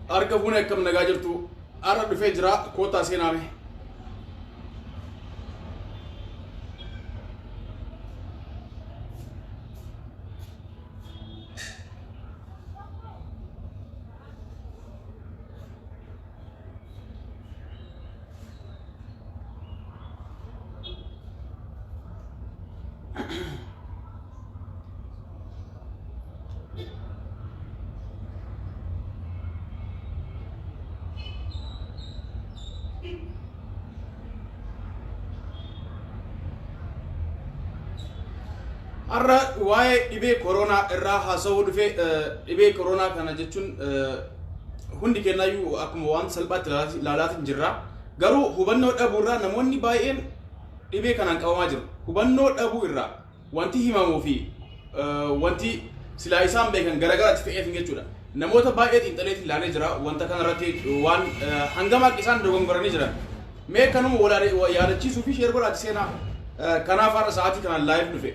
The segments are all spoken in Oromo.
Harka fuune akkam nagaa jirtu har'a dhufee jira kootaa seenaame. Har'a waa'ee dhibee koronaa irraa haasawuu dhufe dhibee koronaa kana jechuun hundi keenyayyuu akkuma waan salphaatti ilaalaatiin jirra. Garuu hubannoo dhabuu irraa namoonni baay'een dhibee kanaan qabamaa jiru. Hubannoo dhabuu irraa wanti himamuu fi wanti silaa isaan beekan garagaraatti ta'eef jechuudha. Namoota baay'ee xiinxaleetiin ilaalee jira wanta kanarratti waan hangam akka isaan dogongoranii jiran. Mee kanuma wal yaadachiisuu fi share godhaati seenaa. Kanaaf har'a sa'aatii kanaan live dhufe.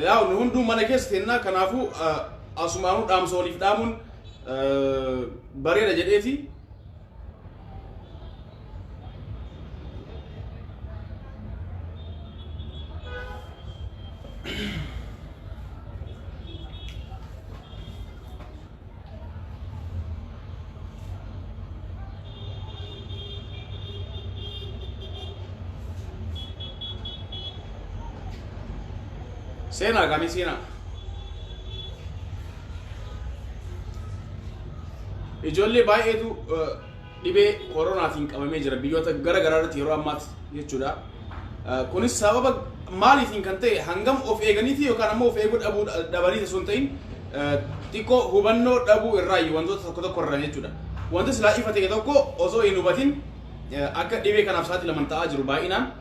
Yaa nu hunduu mana keessa teennaa kanaafuu asumaanuu dhaamsa waliif dhaamuun bareeda jedheeti. Seenaa kamii seenaa? Ijoollee baay'eetu dhibee koronaatiin qabamee jira biyyoota gara garaa irratti yeroo ammaatti jechuudha. Kunis sababa maaliitiin kan ta'e hangam of eeganiiti yookaan ammoo of eeguu dhabuu dhabanii osoo hin ta'in xiqqoo hubannoo dhabuu irraayi wantoota tokko tokko irraa jechuudha. Wanti silaa ifa ta'e tokko osoo hin hubatin akka dhibee kanaaf saaxilaman ta'aa jiru baay'inaan.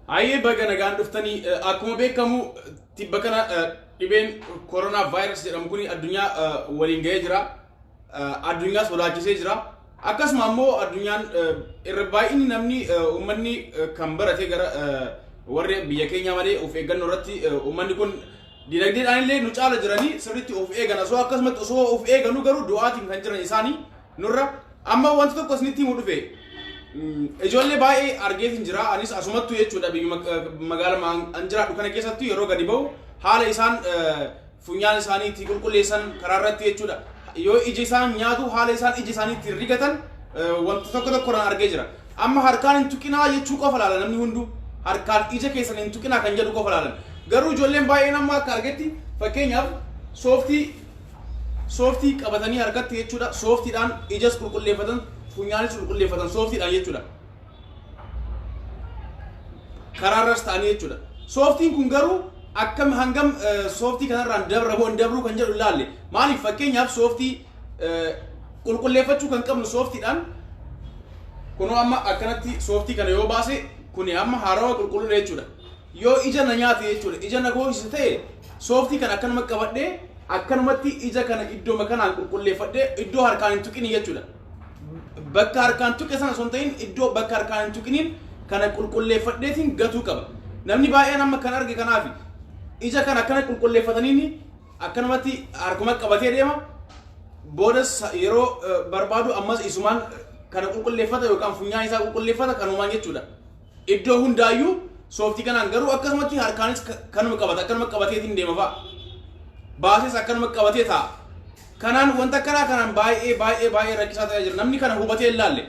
Hayyee baga nagaan dhuftanii akkuma beekamu tibba kana dhibeen koronaa vaayirasii jedhamu kun addunyaa waliin ga'ee jira. Addunyaa sodaachisee jira. Akkasuma ammoo addunyaan irra baay'inni namni uummanni kan barate gara warri biyya keenyaa malee of eeggannoo irratti uummanni kun dinagdeedhaan illee nu caala jiranii sirriitti of eegan osoo akkasumatti osoo of eeganu garuu du'aatiin kan jiran isaanii nurra amma wanti tokko isinitti himu dhufe ijoollee baay'ee argeetiin jira anis asumattu jechuudha biyyuma magaalaa an jiraadhu kana keessattu yeroo gadi ba'u haala isaan funyaan isaanii itti qulqulleessan karaa irratti jechuudha yoo iji isaan nyaatu haala isaan iji isaanii itti rigatan wanta tokko tokkorraan argee jira amma harkaan hin tuqinaa jechuu qofa laala namni hunduu harkaan ija keessan hin tuqinaa kan jedhu qofa laalan garuu ijoolleen baay'een amma akka argetti fakkeenyaaf sooftii sooftii qabatanii harkatti jechuudha sooftiidhaan ijas qulqulleeffatan funyaanis qulqulleeffatan sooftiidhaan jechuudha karaarras ta'anii jechuudha sooftiin kun garuu akkam hangam sooftii kanarraan dabra moo hin dabruu kan jedhu ilaalle maaliif fakkeenyaaf sooftii qulqulleeffachuu kan qabnu sooftiidhaan kunoo amma akkanatti sooftii kana yoo baase kuni amma haarawa qulqulluudha jechuudha yoo ija na nyaate jechuudha ija na goosise ta'e sooftii kana akkanuma qabadhee akkanumatti ija kana iddooma kanaan qulqulleeffadhee iddoo harkaan hin tuqini jechuudha. Bakka harkaan tuqe sana osoo hin ta'in iddoo bakka harkaan hin tuqiniin kana qulqulleeffadheetiin gatuu qaba. Namni baay'een amma kan arge kanaafi ija kana akkana qulqulleeffataniini akkanumatti harkuma qabatee deema. Boodas yeroo barbaadu ammas isumaan kana qulqulleeffata yookaan funyaan isaa qulqulleeffata kanumaan jechuudha. Iddoo hundaayyuu sooftii kanaan garuu akkasumatti harkaanis kanuma qabata akkanuma qabateetiin deema fa'a. Baasees akkanuma qabatee taa'a. Kanaan wanta akkanaa kanaan baay'ee baay'ee baay'ee rakkisaa ta'ee jira. Namni kana hubatee hin laalle.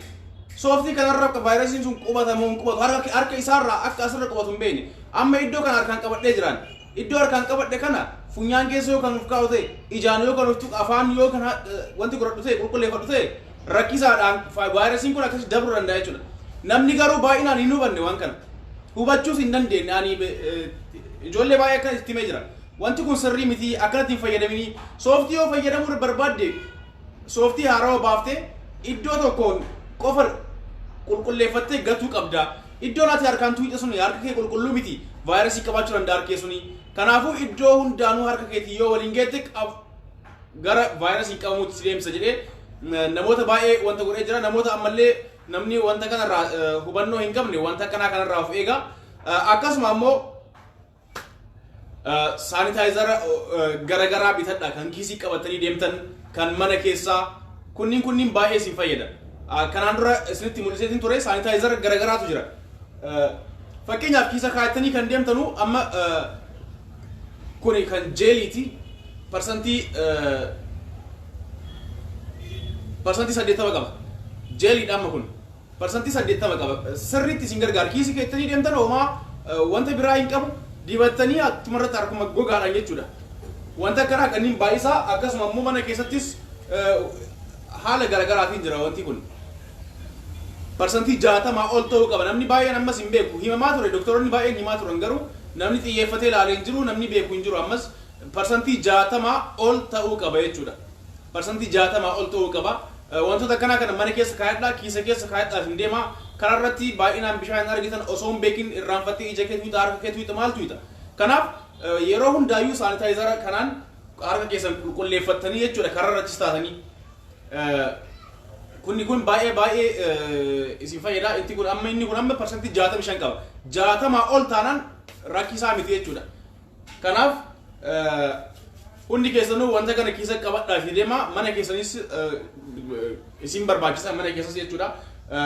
Sooftii kanarra vaayirasiin sun qubata moo hin qubatu harka harka isaarraa akka asirra qubatu hin beekne. Amma iddoo kana harkaan qabadhee jiraan. Iddoo harkaan qabadhe kana funyaan keessa yoo kan of kaa'u ta'e ijaan yoo kan of tuqu afaan yoo kan wanti godhadhu ta'e qulqulleeffadhu ta'e rakkisaadhaan vaayirasiin kun akkasii dabruu danda'a jechuudha. Namni garuu baay'inaan hin hubanne waan kana. Hubachuus hin dandeenye ani ijoollee baay'ee akka itti himee jira. Wanti kun sirrii miti, akkanatti hin fayyadaminii. Sooftii yoo fayyadamuu barbaadde, sooftii haarawaa baaftee iddoo tokkoon qofa qulqulleeffattee gatuu qabda. Iddoon ati harkaan tuqxe suni harka kee qulqulluu miti. Vaayirasii qabaachuu danda'a harkee suni. Kanaafuu iddoo hundaanuu harka keetii yoo waliin geette gara vaayirasii qabamuutti si deemsa jedhee namoota baay'ee wanta godhee jira. Namoota ammallee namni wanta kanarraa hubannoo hin qabne wanta akkanaa kanarraa of eega. Akkasuma ammoo sanitizer garagaraa bitadha, kan kiisii qabatanii deemtan, kan mana keessaa kunniin baay'ee isin fayyada. Kanaan dura isinitti mul'iseetiin ture, sanitizer garagaraatu jira. Fakkeenyaaf kiisa kaa'attanii kan deemtanu amma kuni kan jeeliiti, 80% qaba. Jeeliidha amma kun. 80% qaba. Sirriitti isin gargaara. Kiisii keettanii deemtan homaa wanta biraa hin qabu. Dibattanii akkumarratti harkuma gogaadhaan jechuudha. Wanta akkanaa kanneen baay'isaa. Akkasuma immoo mana keessattis haala garagaraatiin jira wanti kun. 60% ol ta'uu qaba. Namni baay'een ammas hin beeku. Himamaa ture, doktoroonni baay'een himaa turan, garuu namni xiyyeeffatee ilaalee hin jiru, namni beeku hin jiru ammas. 60% ol ta'uu qaba jechuudha. 60% ol ta'uu qaba. Wantoota akkanaa kana mana keessa kaayadhaa, kiisa keessa kaayadhaa hin deemaa. Karaa irratti baay'inaan bishaan hin argitan, osoo hin beekin irraanfattee ija kee tuqxa, harka kee tuqxa, maal tuqxa. Kanaaf yeroo hundaayyuu sanitizer kanaan harka keessan qulqulleeffattanii jechuudha karaa irrattis taatanii. Kunni kun baay'ee baay'ee isin fayyada. Itti kun amma inni kun amma 65% qaba. 60 ol taanaan rakkisaa miti jechuudha. Kanaaf hundi keessanuu wanta kana keessa qabadhaa fi deemaa, mana keessanis isin barbaachisa mana keessas jechuudha.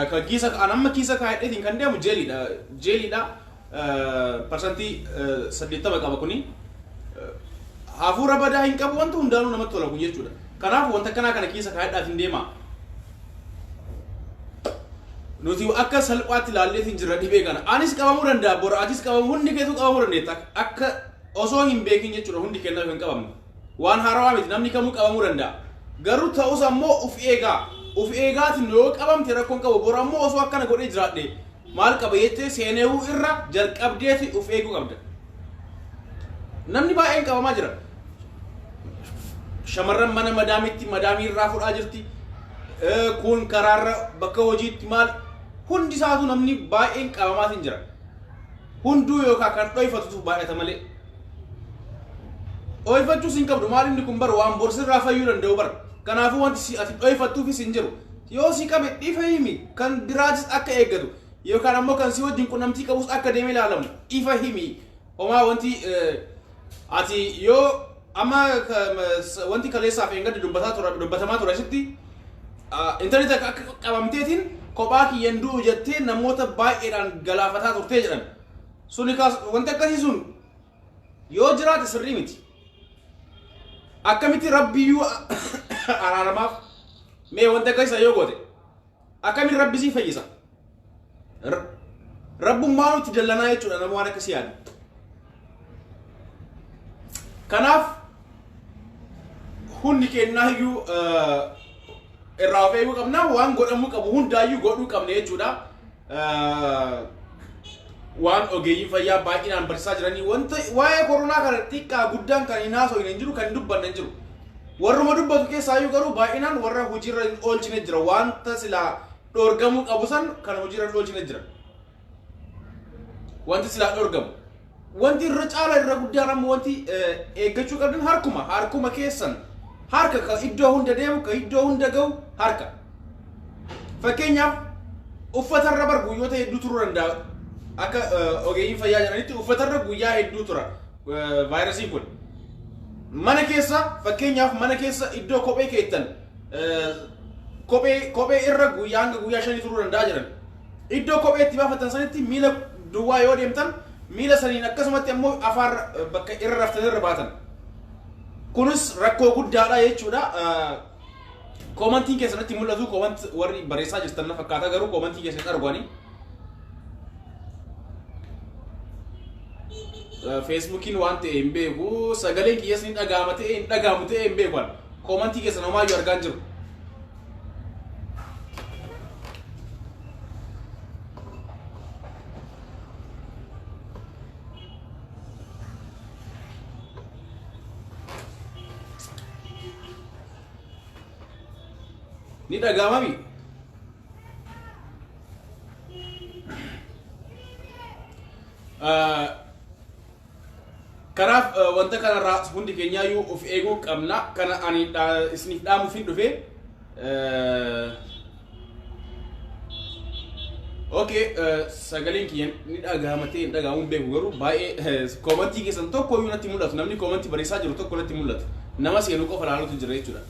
Kan kiisa an amma kiisa kaa'edheetiin kan deemu jeeliidha. Jeeliidha, 80% qaba kuni. Hafuura badaa hin qabu, wanta hundaanuu namatti tola kun jechuudha. Kanaaf wanta akkanaa kana keessa kaa'edhaatiin deemaa. Nuti akka salphaatti ilaalleetiin jirra dhibee kana. Anis qabamuu danda'a, bor atis qabamuu, hundi keetu qabamuu dandeetta. Akka osoo hin beekin jechuudha, hundi kennaa kan qabamne. Waan haarawaa miti, namni kamuu qabamuu danda'a. Garuu ta'us ammoo uf eegaa. Uf eegaatiin yoo qabamte rakkoon qabu, bor ammoo osoo akkana godhee jiraadhe maal qaba jettee seeneewuu irra jalqabdeeti uf eeguu qabda. Namni baay'een qabamaa jira. Shamarran mana madaamitti madaamii irraa fudhaa jirti. Kun karaarra, bakka hojiitti, maal hundi isaatu namni baay'een qabamaatiin jira. Hunduu yookaan kan dhoyfatutu baay'ata malee. Dhoyfachuus hin qabdu, maal inni kun bar waan borsirraa fayyuu danda'u bar. Kanaafuu wanti si ati dhoyfattuufis hin jiru. Yoo si qabe ifa himi, kan biraatis akka eeggatu yookaan ammoo kan si wajjin qunnamtii qabus akka deemee ilaalamu ifa himi. Homaa wanti ati yoo amma wanti kaleessaaf eeggadde dubbataa tura, dubbatamaa ture asitti intarneetii akka qabamteetiin kophaa kiyyan du'u jettee namoota baay'eedhaan galaafataa turtee jedhan. Suni wanti akkasii sun yoo jiraate sirrii miti. Akkamitti rabbiyyuu araaramaaf mee wanta akkasii yoo goote, akkamiin rabbi sii fayyisa? Rabbummaa nutti dallanaa jechuudha nama waan akkasii yaadu. Kanaaf hundi kennaayyuu irraa of eeguu qabna, waan godhamuu qabu hundaayyuu godhuu qabna jechuudha. Waan ogeeyyiin fayyaa baay'inaan barsiisaa jiranii, wanta waa'ee koronaa kana xiqqaa guddaan kan hin haasofne hin jiru, kan hin dubbanne hin jiru. Warruma dubbatu keessaayyuu garuu baay'inaan warra hojiirra hin oolchine jira. Wanta silaa dhoorgamuu qabu san kan hojiirra hin oolchine jira. Wanti silaa dhoorgamu. Wanti irra caala, irra guddaan ammoo wanti eeggachuu qabdan harkuma keessan, harka ka iddoo hunda deemu, ka iddoo hunda ga'u harka. Fakkeenyaaf uffatarra bar guyyoota hedduu turuu danda'a. Akka ogeeyyiin fayyaa jedhanitti uffatarra guyyaa hedduu tura vaayirasiin kun. Mana keessa, fakkeenyaaf mana keessa iddoo kophee keettan, kophee irra guyyaa hanga guyyaa 5 turuu danda'a jedhan. Iddoo kophee itti baafatan sanitti miila duwwaa yoo deemtan, miila saniin akkasumatti ammoo afaan bakka irra raftan irra baatan. Kunis rakkoo guddaadha jechuudha. Koomantiin keessanatti mul'atu, comment warri barreessaa jirtan na fakkaata, garuu koomantii keessan hin argu ani. Feesbuukiin waan ta'e hin beeku, sagaleen kiyyas ni dhaga'ama ta'e hin dhaga'amu ta'e hin beeku ani. Koomantii keessan homaayyuu argaa hin jiru. Ni dhaga'amami. Kanaaf wanta kanarraa hundi keenyaayyuu of eeguu qabna. Kana ani isiniif dhaamuuf hin dhufe. Okay, sagaleen kiyya ni dhaga'ama ta'e hin dhaga'amu hin beeku, garuu baay'ee koomantii keessan tokko iyyuu natti mul'atu. Namni koomantii barreessaa jiru tokko natti mul'atu. Nama seenu qofa ilaaluutu jira jechuudha.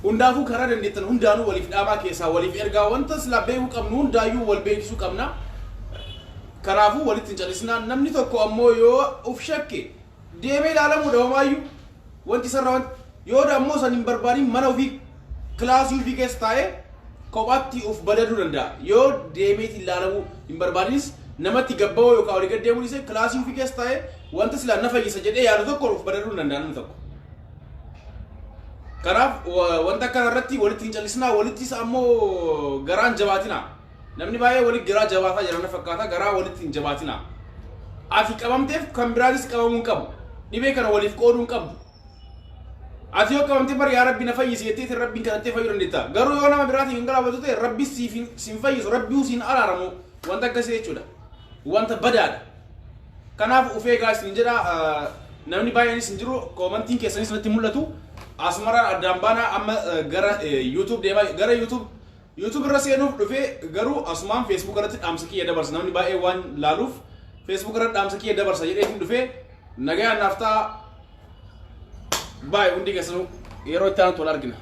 Hundaafuu karaa dandeettan hundaanuu waliif dhaamaa, keessaa waliif ergaa. Wanta silaa beekuu qabnu hundaayyuu wal beeksisuu qabna. Kanaafuu walitti hin callisnaa. Namni tokko ammoo yoo uf shakke deemee ilaalamuudha homaayyuu. Wanti isarraa wanti yoo ammoo san hin barbaadin mana ofii, kilaasii ofii keessa taa'ee kophaatti of badaduu danda'a. Yoo deemeeti ilaalamuu hin barbaadinis, namatti gabba'uu yookaan olii gad deemuu dhiisee, kilaasii ofii keessa taa'ee wanta silaa na fayyisa jedhee yaadu tokko of badaduu danda'a namni tokko. Kanaaf wanta akkana irratti walitti hin callisinaa, walittis ammoo garaan jabaatinaa. Namni baay'ee walitti garaa jabaataa jira na fakkaata, garaa walitti hin jabaatinaa. Ati qabamteef kan biraatis qabamuu hin qabu. Dhibee kana waliif qooduu hin qabdu. Ati yoo qabamte bar yaa Rabbi na fayyisi jetteetiin Rabbiin kadhattee fayyuu dandeetta. Garuu yoo nama biraatiin hin galaafatu ta'e, Rabbi siif hin sin fayyisu, Rabbiu siin araaramu, wanta akkasii jechuudha. Wanta badaadha. Kanaaf of eegaa isin jedha. Namni baay'eenis hin jiru, koomantiin keessanis natti mul'atu. Asumarraan addaan baanaa. Amma gara YouTube deemaa, gara YouTube irra seenuuf dhufee, garuu asumaan Facebook irratti dhaamsa kiyya dabarsa, namni baay'ee waan laaluuf Facebook irratti dhaamsa kiyya dabarsa jedheetiin dhufee. Nagayaan naaf ta'a. Baay'ee hundi keessanuu yeroo itti aanutti wal argina.